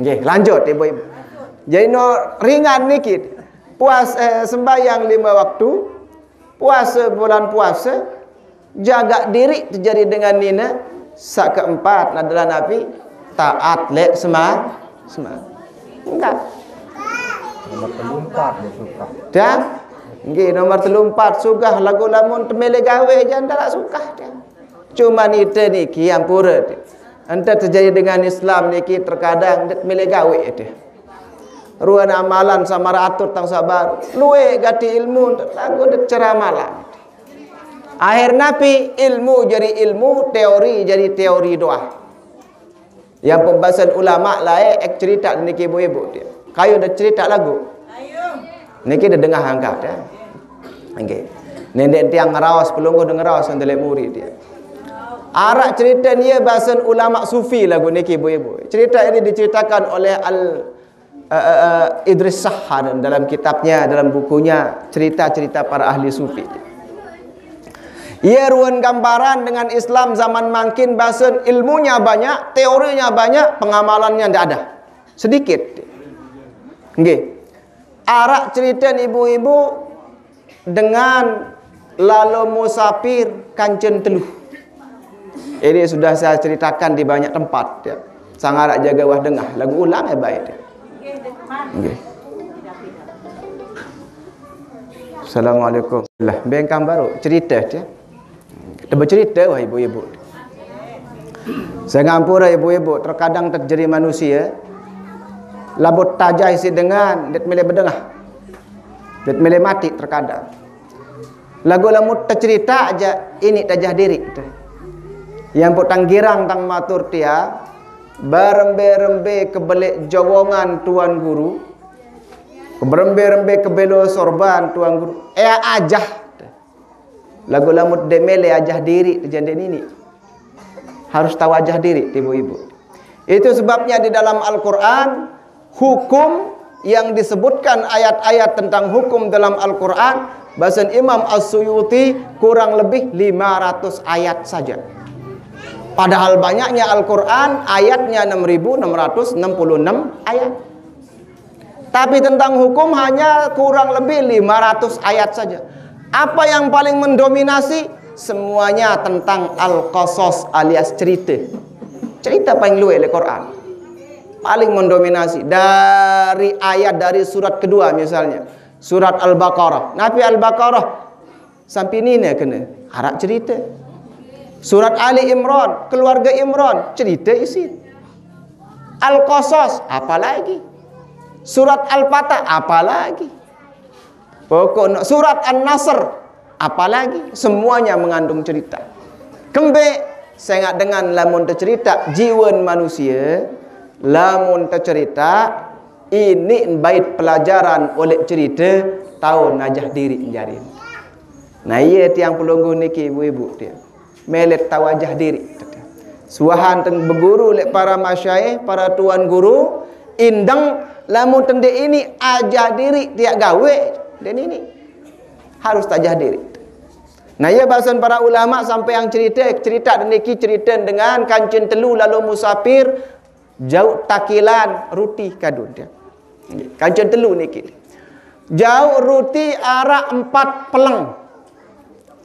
Nggih, lanjut ibu-ibu. Jari no ringan niki. Puas, eh, sembahyang lime waktu, puase bulan puase, jagaq diriq jari dengan nine, saq keempat adalah napi? Taat leq sema-, sema-. Enggak. Nomor telu empat de sugah. Dah? Nggih, nomor telu empat sugah, laguq lamun temele gawe jaq ndaraq sugah de. Cuman ite niki ampure de. Ente tejari dengan Islam niki terkadang ndeq mele gawe de. Ruen amalan saq maraq atur tang saq baruq. Lueq gati ilmu, laguq ndeq ceramalan. Akhir napi? Ilmu jari ilmu, teori jari teori doang. Yang pembahasan ulama laeq, ek cerita niki ibu-ibu. Kayun de cerita laguq. Niki de dengah angkat ya. Nggih. Ndeq tiang ngeraos, pelungguh de ngeraos, ndeq leq muri de. Araq cerite nie basen ulama sufi laguq niki ibu-ibu. Cerita ini diceritakan oleh Al eh, eh, eh, Idris Sahar dalam kitabnya, dalam bukunya, cerita-cerita para ahli sufi. Ie ruen gambaran dengan Islam zaman mangkin, basen ilmunya banyak, teorinya banyak, pengamalannya ndak ada. Sedikit. Nggih. Araq ceriten ibu-ibu dengan lalo musapir kancen teluh. Ini sudah saya ceritakan di banyak tempat, ya. Sang araq jage wah dengah, laguq ulang ya bae. Nggih. Assalamualaikum. Lah, bengkang baruq cerite, ya. Kita bercerita, wah ibu-ibu. Saya ngampura ibu-ibu, terkadang terjadi manusia, lamun tajah isiq dengan, ndeq mele bedengah. Ndeq mele mati terkadang. Laguq lamun tecerita aja, ini tajah diriq tu. Yang pok tang girang tang matur tia, berembe-rembe kebeleq jowongan Tuan Guru, berembe-rembe kebelo sorban Tuan Guru, ea ajah. Laguq lamun ndeq mele ajah diriq, jande nini. Harus tahu ajah diriq, ibu-ibu. Itu sebabnya di dalam Al-Quran, hukum yang disebutkan ayat-ayat tentang hukum dalam Al-Quran, bahasan Imam As-Suyuti kurang lebih lima ratus ayat saja. Padahal banyaknya Al-Quran, ayatnya enam ribu enam ratus enam puluh enam ayat. Tapi tentang hukum hanya kurang lebih lima ratus ayat saja. Apa yang paling mendominasi? Semuanya tentang al-qasas alias cerita. Cerita paling lueq leq Quran. Paling mendominasi dari ayat, dari surat kedua misalnya. Surat Al-Baqarah. Napi Al-Baqarah? Sampi nine kene, araq cerite. Surat Ali Imran, keluarge Imran, cerite isin. Al-Qasas, apalagi? Surat Al-Fatah, apalagi? Pokokne surat An-Nasr, apalagi? Semuanya mengandung cerita. Kembeq? Sengaq dengan lamun tecerita jiwen manusie, lamun tecerita, ini bait pelajaran oleq cerite, taun ajah diriq jari. Nah, iye tiang pelungguh niki, ibu-ibu, tiang mele tawajah diriq. Suahan ten beguru lek para masyaih, para tuan guru, indeng lamun ten dek ini ajah diri tiak gawe, den ini harus tajah diri. Nah, iya bahasan para ulama sampai yang cerita, cerita dan niki cerita dengan kancen telu lalu musafir, jauh takilan ruti kadun dia. Kancen telu niki. Jauh ruti arak empat peleng.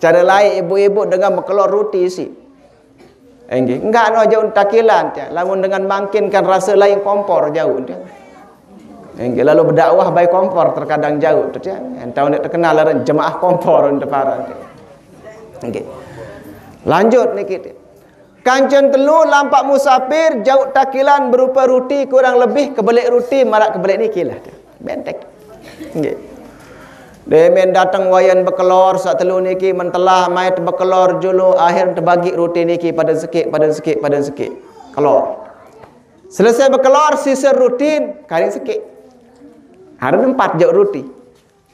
Cara lain ibu-ibu dengan bekelor ruti isi. Enggih, enggak no jauh takilan dia. Lamun dengan mangkin kan rasa lain kompor jauh dia. Enggih, lalu berdakwah by kompor terkadang jauh tu dia. Entah nak terkenal laran jemaah kompor untuk para dia. Enggih. Lanjut niki dia. Kancen telu lampak musafir, jauh takilan berupa ruti kurang lebih kebelik ruti, marak kebelik niki lah. Bentek. Enggih. Demen datang wayan bekelor, sat telu niki mentelah, mai bekelor julu, akhir tebagi ruti niki pada sekik, pada sekik, pada sekik. Kelor. Selesai bekelor, sisa rutin, karing sekik. Hari empat jauh ruti.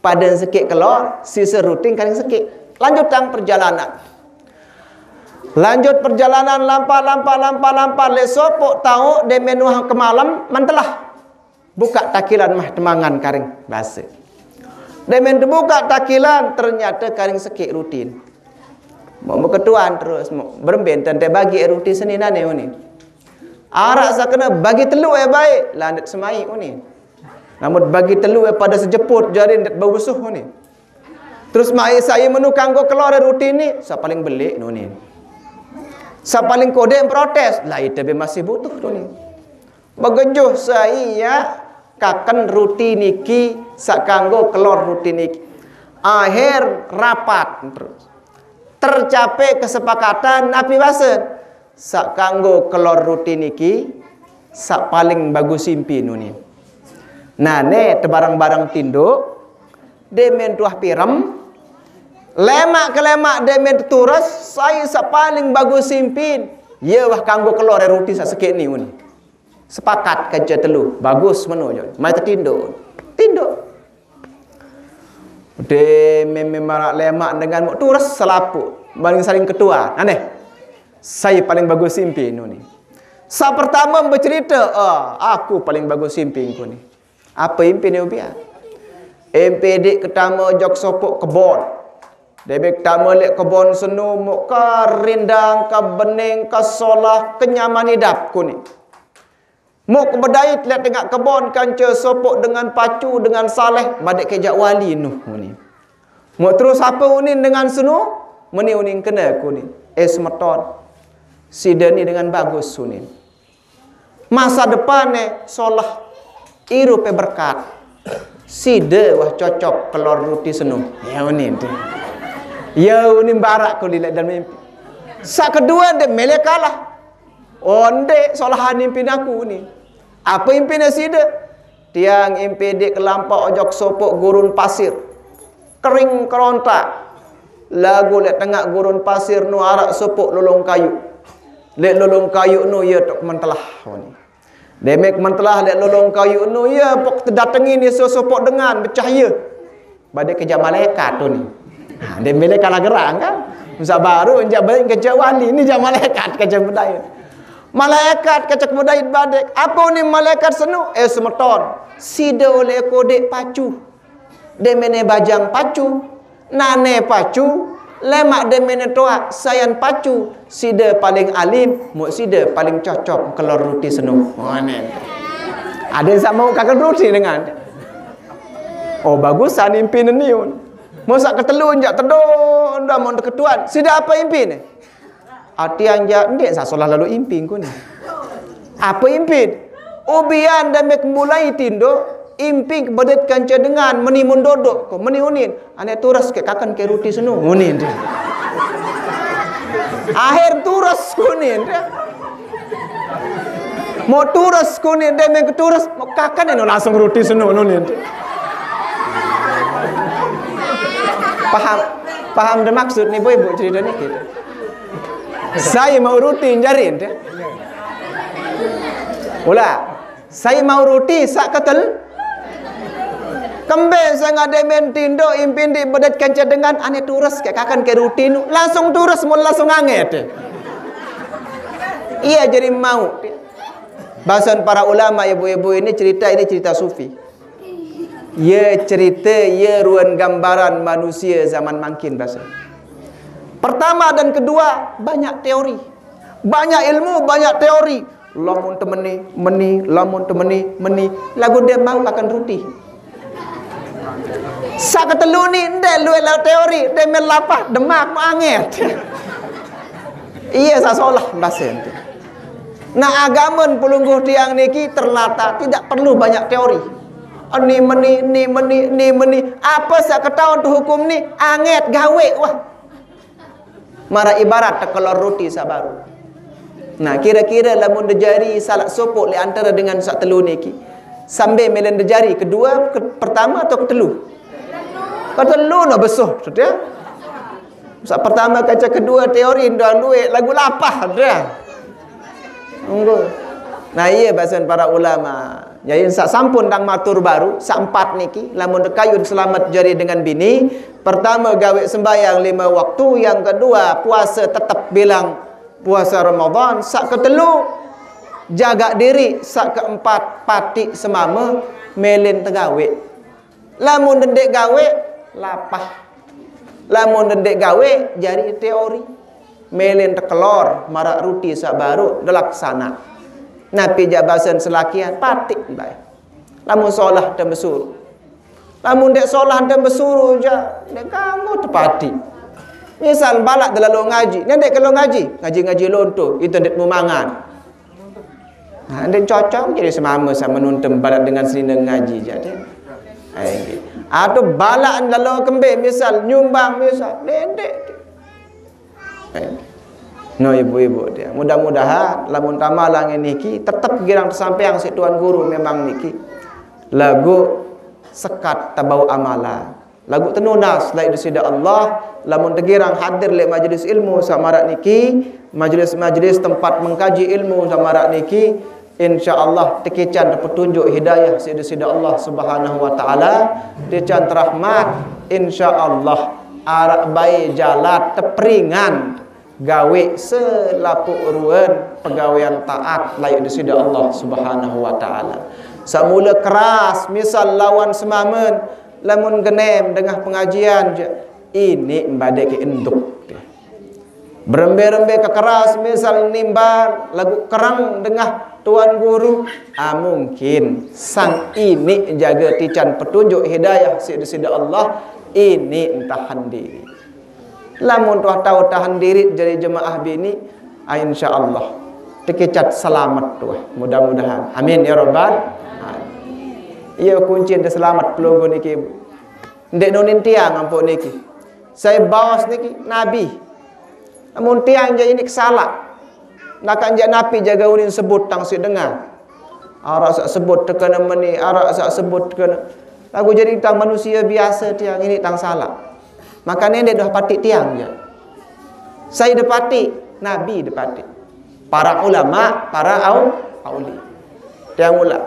Pada sekik kelor, sisa rutin karing sekik. Lanjutang perjalanan. Lanjut perjalanan lampa, lampa, lampa, lampa. Lek sopok tau demen wah kemalem, mentelah. Buka takilan mah temangan karing base. Demen buka takilan, ternyata karing sekik rutin. Mau beketuan terus, mau beremben tante bagi ruti seni nane uni. Arak sakena bagi telu eh baik, landet semai uni. Namun bagi telu eh pada sejeput jari ndet bau besuh uni. Terus mai saya menukang ko keluar ruti ni, sa paling belik nuni. Sa paling kodek protes, lah ite be masih butuh nuni. Begejuh saya kaken ruti niki, sak kanggo kelor ruti niki. Akhir rapat terus. Tercapai kesepakatan napi basen. Sak kanggo kelor ruti niki, sak paling bagus impi nuni. Nane tebarang-barang tinduk, demen tuah pirem, lemak ke lemak demen terus, saya sak paling bagus impi. Ye wah kanggo kelor ruti sak sekik ni uni. Sepakat kancen telu, bagus meno jo. Mai tetinduk. Tinduk. Demen marak lemak dengan mok terus selapuh. Paling saling ketua. Aneh. Saya paling bagus impi nuni. Sa pertama bercerita, ah, aku paling bagus impi ku ni. Apa impi ni ubia? Impi dik ketama jok sopok kebon. Debek ketama lek kebon senu mok ka rindang, ka bening, ka solah, kenyaman idap ku ni. Mok kebedait lek tengah kebon kanca sopok dengan pacu dengan saleh, badek kejak wali nuh uni. Mok terus apa unin dengan senu, meni unin kena ku ni. Eh semeton, sida ni dengan bagus unin. Masa depan eh solah, irup eh berkat. Sida wah cocok kelor ruti senu. Ya unin tu. Ya unin barak ku lilek dan mimpi. Sak kedua dia melek kalah. Onde solahan impin aku ni. Apa impin sida? Tiang impi dik kelampau ojok sopok gurun pasir. Kering kerontak. Lagu lek tengah gurun pasir nu arak sopok lolong kayu. Lek lolong kayu nu ya tok mentelah. Demek mentelah lek lolong kayu nu ya pok tedatengi ni sopok dengan becahaya. Badek kejak malaikat tu ni. Ha, dia bila kalah gerang kan? Masa baru njak baik kejak wali ni jak malaikat kejak bedait. Malaikat kejak bedait badek. Apa ni malaikat senu? Eh semeton. Sida oleh kodek pacu. Demene bajang pacu. Nane pacu. Lemak demene toak sayan pacu. Sida paling alim, mok sida paling cocok kelor ruti senu. Ada yang sama kakak ruti dengan. Oh bagusan impi neniun. Masa ketelu njak tedon dah mau ketuan. Sida apa impi ni? Ati anjak ndik sasolah lalu impi ku ni. Apa impi? Ubian dan mek mulai tindo, impi kebedet kanca dengan meni mendodok ko meni unin. Ane turas ke kakan ke ruti senu unin dia. Akhir turas kunin dia. Mau turas kunin dia mek turas mau kakan eno langsung ruti senu unin. Paham? Paham de maksud ni boy bu cerita ni kita. Saya mau rutin jarin de. Ula, saya mau ruti sak ketel. Kembe saya ngade men tindo impin di bedet kanca dengan ane turas ke kakan ke rutin langsung turas mau langsung anget. Iya jadi mau. Bahasan para ulama, ibu-ibu, ini cerita, ini cerita sufi. Ye cerita, ye ruan gambaran manusia zaman mangkin, bahasa. Pertama dan kedua, banyak teori. Banyak ilmu, banyak teori. Lamun temeni, meni, lamun temeni, meni. Lagu dia mau makan roti. Sak ketelu ni, ndek luwih lau teori, ndek mel lapah, demak mu anget. Iya, sak solah bahasa ente. Nah, agamen pelungguh tiang niki ternyata tidak perlu banyak teori. Ni meni, ni meni, ni meni. Apa sak ketahuan tu hukum ni? Anget gawe, wah. Mara ibarat tekelor roti sabaru. Nah, kira-kira lamun dejari salah sopok le antara dengan sak telu niki. Sambil melen dejari kedua, ke, pertama atau ketelu? Ketelu no besuh, setia. Sak pertama kaca kedua teori ndak luwih lagu lapah, setia. Nunggu. Nah, iya bahasan para ulama. Jadi sak sampun tang matur baru, sak empat niki, lamun dekayun selamat jari dengan bini, pertama gawe sembahyang lima waktu, yang kedua puasa tetep bilang puasa Ramadan, sak ketelu jaga diri, sak keempat pati semama, melen tegawe. Lamun dendek gawe, lapah. Lamun dendek gawe, jari teori. Melen tekelor, marak ruti sak baru, delaksana. Napi jak basen selakian, patik bae. Lamun solah dan besuruh. Lamun dek solah dan besuruh ja, dek kamu tepati. Misal balak delalu ngaji, ni dek kalau ngaji, ngaji-ngaji lonto, itu dek mumangan. Nah, dek cocok jadi semama sama nuntem balak dengan sini ngaji jadi. Atau balak lalu kembe misal nyumbang misal, dek. No ibu-ibu dia. Mudah-mudahan lamun tamalang niki tetep girang tersampaiang si Tuan Guru memang niki. Lagu sekat tabau amala. Lagu tenunas lai di sida Allah. Lamun tegirang hadir le majelis ilmu samarak niki, majelis-majelis tempat mengkaji ilmu samarak niki, insya Allah tekican petunjuk hidayah sida sida Allah Subhanahu wa taala, tekican rahmat, insya Allah arak bae jalat teperingan gawe selapuk ruan pegawean taat layak di sida Allah Subhanahu wa taala. Samula keras misal lawan semamen, lamun genem dengah pengajian je, ini mbadeke enduk. Berembe-rembe kekeras misal nimbal lagu kerang dengah tuan guru, ah, mungkin sang ini jaga tican petunjuk hidayah sida sida Allah, ini entah handiri. Lamun tuah tau tahan diri jadi jemaah bini, ah, insya Allah tekicat selamat tuah. Mudah-mudahan. Amin ya rabbal alamin. Iya kunci ente selamat pelungguh niki. Ndek nunin tiang ampun niki. Saya baos niki nabi. Namun tiang je ini kesalak. Nakan jak napi jaga unin sebut tang si dengar. Arak sak sebut tekena meni, arak sak sebut tekena. Lagu jadi tang manusia biasa tiang ini tang salah. Maka nende dah patik tiang je. Saya depati, nabi depati. Para ulama, para au, auli. Tiang ulang.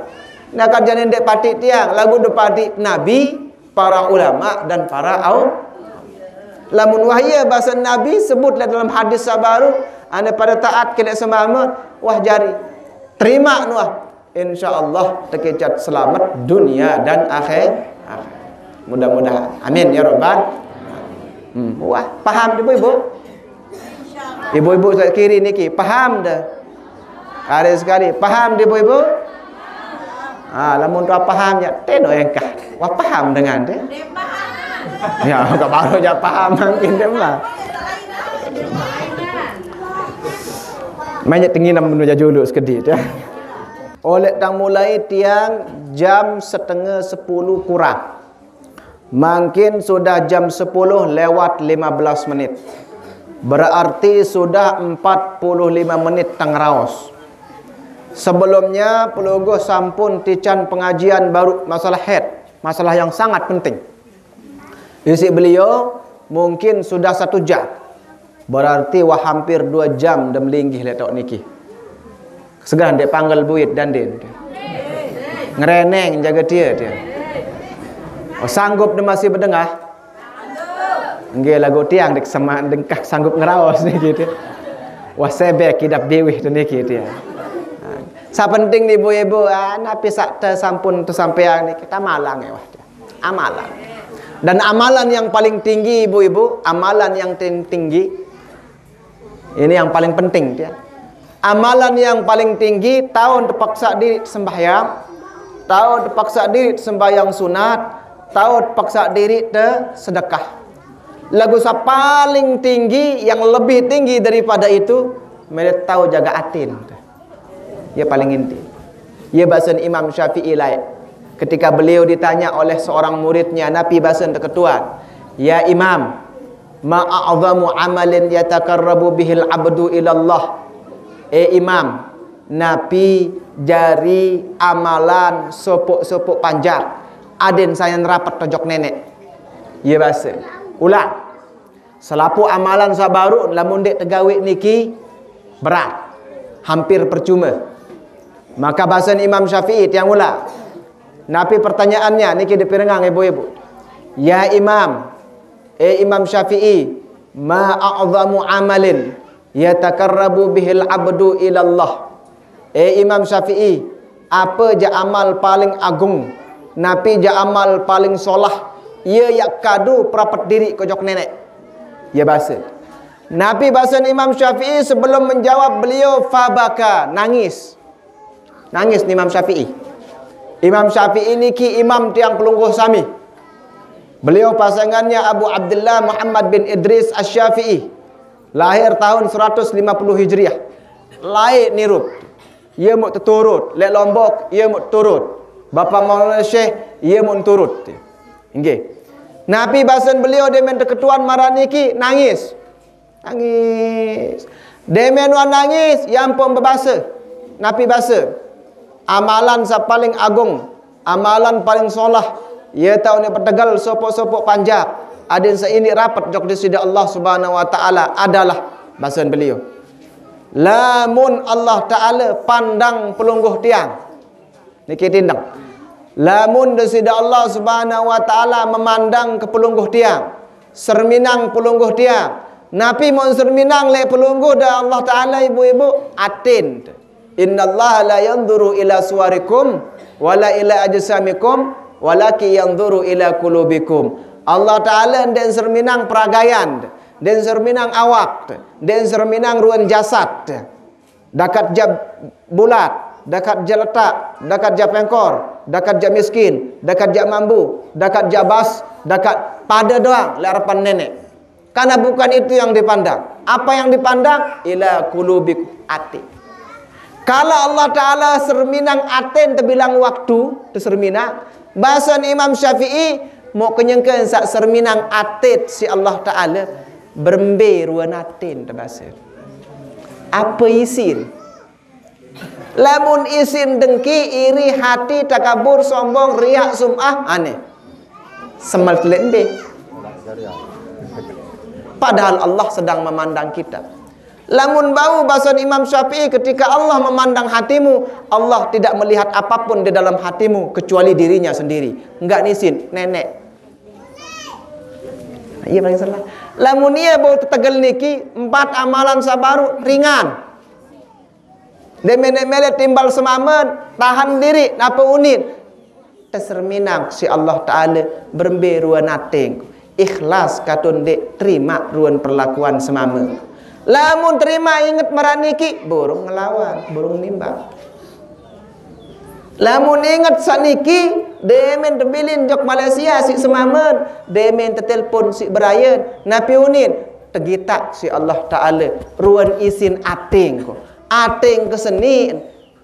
Nah, kerja nende patik tiang, lagu depati nabi, para ulama dan para au. Lamun wahya bahasa nabi sebutlah dalam hadis sabaru, anda pada taat kena semama, wah jari. Terima nuah. Insya Allah tekicat selamat dunia dan akhir. Mudah-mudahan. Amin ya rabbal. Hmm. Wah, paham ibu-ibu? Ibu-ibu saya kiri niki paham dah. Hari sekali paham ibu-ibu? Ah, lamun tuah paham ya, teno engkah. Wah paham dengan dia. Ya, enggak baru aja paham mungkin dia mah. Banyak tenginam menuju julu sekedit ya. Oleh tang mulai tiang jam setengah sepuluh kurang. Mungkin sudah jam sepuluh lewat lima belas menit. Berarti sudah empat puluh lima menit tang raos. Sebelumnya pelungguh sampun tican pengajian baru masalah head, masalah yang sangat penting. Isi beliau mungkin sudah satu jam. Berarti wah hampir dua jam dem linggih letok niki. Segera dek panggil buit dan din. Ngereneng jaga dia dia. Oh, sanggup dia masih berdengah. Nggih lagu tiang dek sama dengkah sanggup ngeraos nih gitu. Wah, sebek idap biwih tu niki dia. Ha. Sapenting ni ibu-ibu, ah, napi sak tesampun tesampaian niki, kita malang ya, wah, dia. Amalan. Dan amalan yang paling tinggi, ibu-ibu, amalan yang ting- tinggi, ini yang paling penting, ya. Amalan yang paling tinggi, taun tepaksa diri sembahyang, taun tepaksa diri sembahyang sunat, taun tepaksa diri te sedekah. Lagu sa paling tinggi, yang lebih tinggi daripada itu, mele tahu jaga atin. Ia paling inti. Ia basen Imam Syafi'i lain. Ketika beliau ditanya oleh seorang muridnya, napi basen teketuan, "Ya Imam, ma a'zamu amalin yatakarrabu bihil abdu ilallah." Eh Imam, napi jari amalan sopok-sopok panjak aden sayan rapet tojok nenek? Ia basen. Ulang. Selapuh amalan sabaru lamun dek tegawe niki berat, hampir percuma. Maka basen Imam Syafi'i, tiang ulang. Napi pertanyaannya niki dipirengang ibu-ibu? "Ya Imam, eh Imam Syafi'i, ma a'zamu amalin yatakarrabu bihil abdu ilallah." Eh Imam Syafi'i, apa ja amal paling agung? Napi ja amal paling solah? Ia yak kadu perapet diri kojok nenek. Ia basen. Napi basen Imam Syafi'i sebelum menjawab, beliau fabaka, nangis. Nangis ni Imam Syafi'i. Imam Syafi'i niki imam tiang pelungguh sami. Beliau pasangannya Abu Abdullah Muhammad bin Idris Asy-Syafi'i. Lahir tahun seratus lima puluh Hijriah. Laik nirup. Ia muk teturut. Lek Lombok, ia muk teturut. Bapa Maulana Syekh, ia muk turut. Inggih. Napi basen beliau demen teketuan marah niki, nangis. Nangis. Demen wan nangis, ia ampun bebasa. Napi basa? Amalan sa paling agung, amalan paling solah, ia tahu ni petegal sopok-sopok panjak, aden sa ini rapet jok di sida Allah Subhanahu wa Ta'ala adalah, basen beliau, lamun Allah Ta'ala pandang pelungguh tiang. Niki tindang. Lamun di sida Allah Subhanahu wa Ta'ala memandang ke pelungguh tiang, serminang pelungguh tiang. Napi mun serminang lek pelungguh da Allah Ta'ala, ibu-ibu? Atin. "Innallaha la yanzuru ila suwarikum wala ila ajsamikum, walaki yanzuru ila qulubikum." Allah Ta'ala ndak serminang peragaian, ndak serminang awak, ndak serminang ruan jasad. Dakat ja bulat, dakat ja letak, dakat ja pengkor, dakat ja miskin, dakat ja mambu, dakat ja bas, dakat pada doang lek arepan nenek. Karena bukan itu yang dipandang. Apa yang dipandang? Ila qulubikum, ati. Kalau Allah Ta'ala serminang atin tebilang waktu, tu serminang, basen Imam Syafi'i, muk kenyengken sak serminang atit si Allah Ta'ala, berembe ruan atin tebasa. Apa isin? Lamun isin dengki, iri hati, takabur, sombong, riak, sum'ah, aneh. Semal telembe. Padahal Allah sedang memandang kita. Lamun bau basen Imam Syafi'i, ketika Allah memandang hatimu, Allah tidak melihat apapun di dalam hatimu kecuali dirinya sendiri. Enggak nisin, nenek. Ia paling salah. Lamun ia bau tetegel niki, empat amalan sabaru ringan. Demen mele timbal semamen, tahan diri, napa unin. Teserminang si Allah Ta'ala berembe ruan ating. Ikhlas katun dek terima ruan perlakuan semamen. Lamun terima inget marah niki, burung ngelawan, burung nimbang. Lamun inget saniki, demen tebilin jok Malaysia si semamen, demen tetelpon si berayen, napi unin, tegitak si Allah Ta'ala, ruan isin ating ko. Ating ke seni,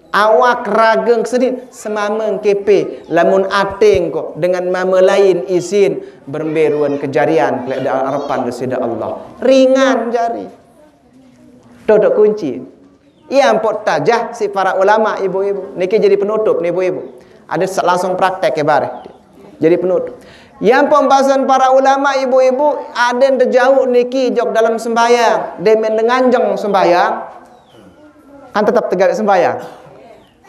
awak rageng ke seni, semamen kepe, lamun ating ko, dengan mama lain isin, berembe ruan kejarian, kelek da arepan ke sida Allah. Ringan jari. Dodok kunci. Ia ampun tajah si para ulama, ibu-ibu. Niki jadi penutup ni, ibu-ibu. Ada sa- langsung praktek ya bareh. Jadi penutup. Ia ampun basen para ulama, ibu-ibu, aden tejauh niki jok dalam sembahyang. Demen nganjeng sembahyang, kan tetap tegak sembahyang.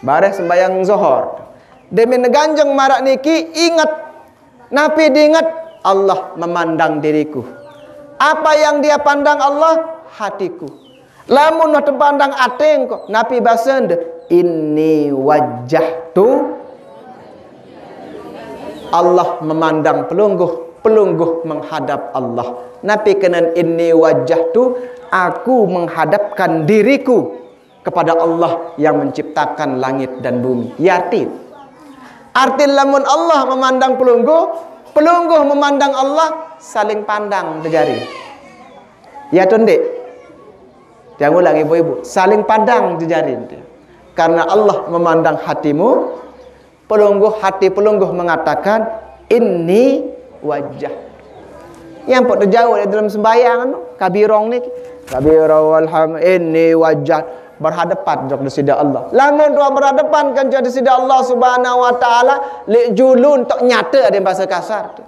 Bareh sembahyang zohor. Demen nganjeng marah niki, ingat. Napi diingat? Allah memandang diriku. Apa yang dia pandang Allah? Hatiku. Lamun wah tepandang até engko, napi basende? Inni wajjahtu. Allah memandang pelungguh, pelungguh menghadap Allah. Napi kenen inni wajjahtu? Aku menghadapkan diriku kepada Allah yang menciptakan langit dan bumi. Ya arti. Arti lamun Allah memandang pelungguh, pelungguh memandang Allah, saling pandang jejari. Ya tu ndik? Jangan ulang ibu-ibu, saling pandang jejari. Karena Allah memandang hatimu, pelungguh, hati pelungguh mengatakan, "Inni wajah." Yang pok terjauh di dalam sembahyang anu, kabirong ni. Kabirong walham inni wajah, berhadapan jok desida Allah. Lamun doa berhadapan kan jok desida Allah Subhanahu wa taala, lek julun tok nyata ada yang bahasa kasar tu.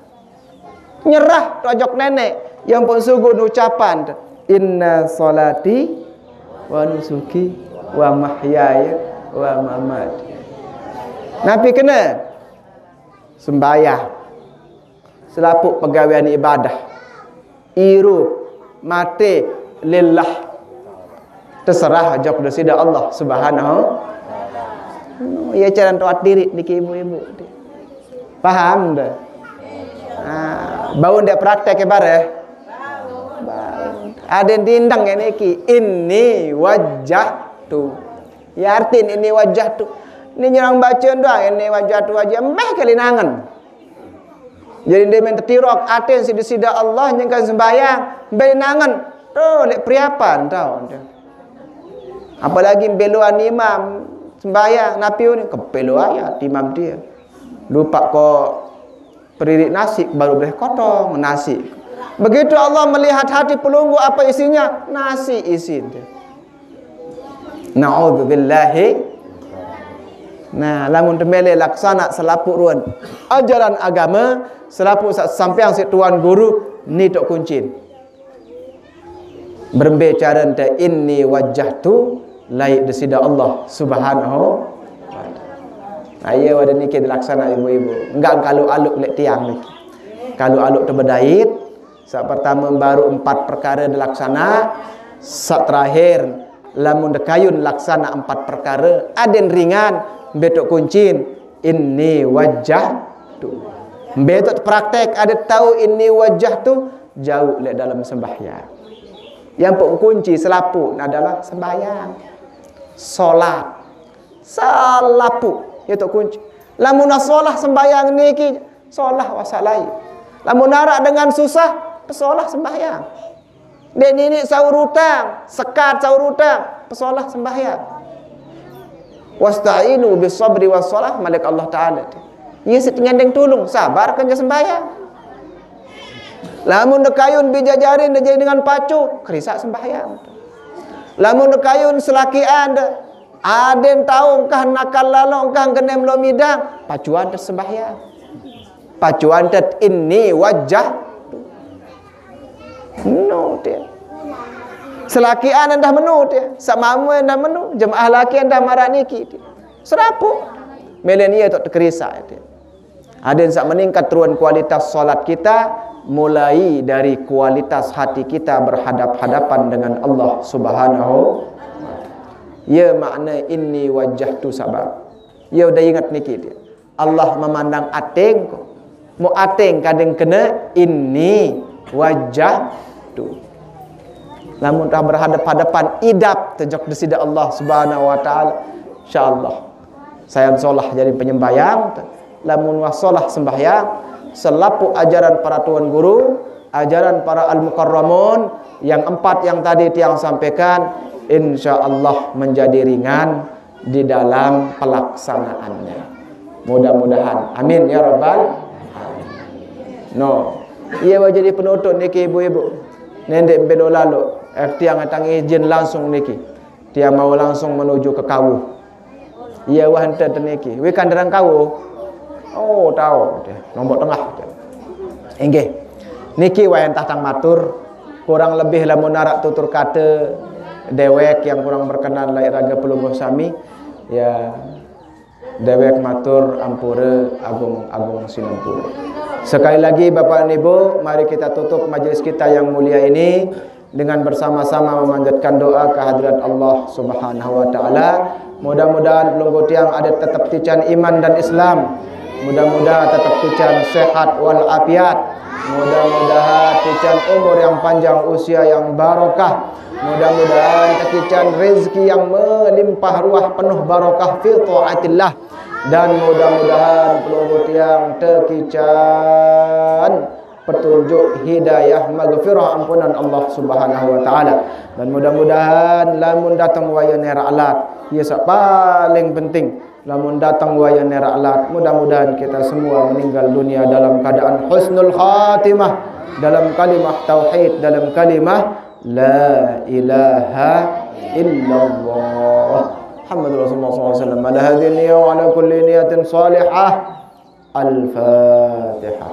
Nyerah tu ajok nenek, yang pun sugud ucapan tu, "Inna salati wa nusuki wa mahyaya wa mamati." Napi kena? Sembahyang. Selapuq pegawean ibadah. Irup, mate, lillah. Terserah jok desida Allah Subhanahu. Ya, cara tuat diri niki ibu-ibu. Paham dah? Ah, bau ndak praktek ya, bareh? Bau. Ada dindang ya niki. Ini wajah tu. Ya, artin ini wajah tu. Ini nyerang baca doang, ini wajah tu wajah. Meh kali nangen. Jadi dia main tetirok, atin sida-sida Allah nyengkan sembahyang. Meh nangen. Tu, lek priapan tau. Apalagi beloan imam sembahyang, napi ni kepelo ayat imam dia. Lupa ko peririk nasi baru boleh kotong nasi. Begitu Allah melihat hati pelunggu, apa isinya? Nasi isi dia. Naudzubillahi. Nah, lamun temele laksana selapuq ruan ajaran agama, selapuq sa-, sampeang siq tuan guru, ni tok kuncin. Berembe cara ente ini wajah tu laik desida Allah Subhanahu wa taala. Nah, iya wada niki dilaksana ibu-ibu. Enggak kalu aluk lek tiang niki. Kalu aluk tebedait, saq pertame baru empat perkara dilaksana, saq terakhir lamun dekayun laksana empat perkara, aden ringan, mbe tok kuncin, ini wajah tu. Mbe tok praktek, ada tahu ini wajah tu, jauh lek dalam sembahyang. Yang pok kunci selapuq adalah sembahyang. Solat. Selapuq. Ya tok kunci. Lamun solah sembahyang niki, solah wasalai. Lamun arak dengan susah, pesolah sembahyang. Dek nini saur utang, sekat saur utang, pesolah sembahyang. Wasta'inu bis sabri was salah, malik Allah Ta'ala. Iya siq nyandeng tulung, sabar kan sembahyang. Lamun dekayun bijajarin jadi dengan pacu, kerisak sembahyang. Lamun dekayun selakian de, aden tau engkah nakal lalo engkah genem lo midang, pacuan te sembahyang. Pacuan te ini wajah. No dia. Selakian endah menu dia. Saq mame endah menu, jemaah laki endah maraq niki dia. Serapuq. Milenial tok tekerisak dia. Aden saq meningkat turun kualitas salat kita, mulai dari kualitas hati kita berhadap-hadapan dengan Allah Subhanahu. Ya makna ini wajah tu sabab. Ya udah ingat niki dia. Allah memandang ateng ko. Mau ateng kadang kena ini wajah tu. Lamun dah berhadap-hadapan idap tejok desida Allah Subhanahu wa taala. Insyaallah. Saya solah jadi penyembahyang. Lamun wasolah sembahyang, selapuq ajaran para tuan guru, ajaran para al-mukarramun, yang empat yang tadi tiang sampaikan, insyaallah menjadi ringan di dalam pelaksanaannya. Mudah-mudahan. Amin ya rabbal alamin. No. Iya wah jadi penutup niki ibu-ibu. Nendek belo lalu. Eh, tiang atang izin langsung niki. Tiang mau langsung menuju ke kawuh. Iya wah ente teniki. Wikan derang kawuh. Oh, tahu. Lombok Tengah. Inggih. Niki wah entah tang matur. Kurang lebih lamun arak tutur kata dewek yang kurang berkenan laik raga pelungguh sami. Ya, dewek matur ampura agung-agung sinampura. Sekali lagi Bapak dan Ibu, mari kita tutup majelis kita yang mulia ini dengan bersama-sama memanjatkan doa ke hadirat Allah Subhanahu wa taala. Mudah-mudahan pelungguh tiang adat tetap tican iman dan Islam. Mudah-mudahan tetap tican sehat wal afiat. Mudah-mudahan tican umur yang panjang, usia yang barokah. Mudah-mudahan tican rezeki yang melimpah ruah, penuh barokah fi taatillah. Dan mudah-mudahan pelungguh tiang tican petunjuk, hidayah, maghfirah, ampunan Allah Subhanahu wa taala. Dan mudah-mudahan lamun datang waya nerak lat, ya sak paling penting, lamun datang waya nerak lat, mudah-mudahan kita semua meninggal dunia dalam keadaan husnul khatimah, dalam kalimah tauhid, dalam kalimah la ilaha illallah Muhammadur Rasulullah sallallahu alaihi wasallam. Ala hadhihi niyyah wa ala kulli niyatin salihah. Al-Fatihah.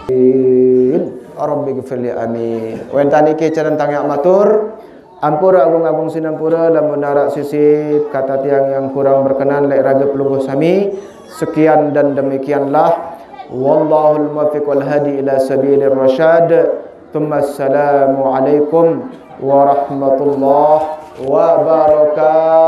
Amin. Rabbi gfirli, amin. Wénten niki careng tangak matur. Ampura agung-agung sinampura lamun narak sisip kata tiang yang kurang berkenan lek raga pelungguh sami. Sekian dan demikianlah. Wallahul muwaffiq wal hadi ila sabilir rasyad. Tsumma assalamu alaikum warahmatullahi wabarakatuh.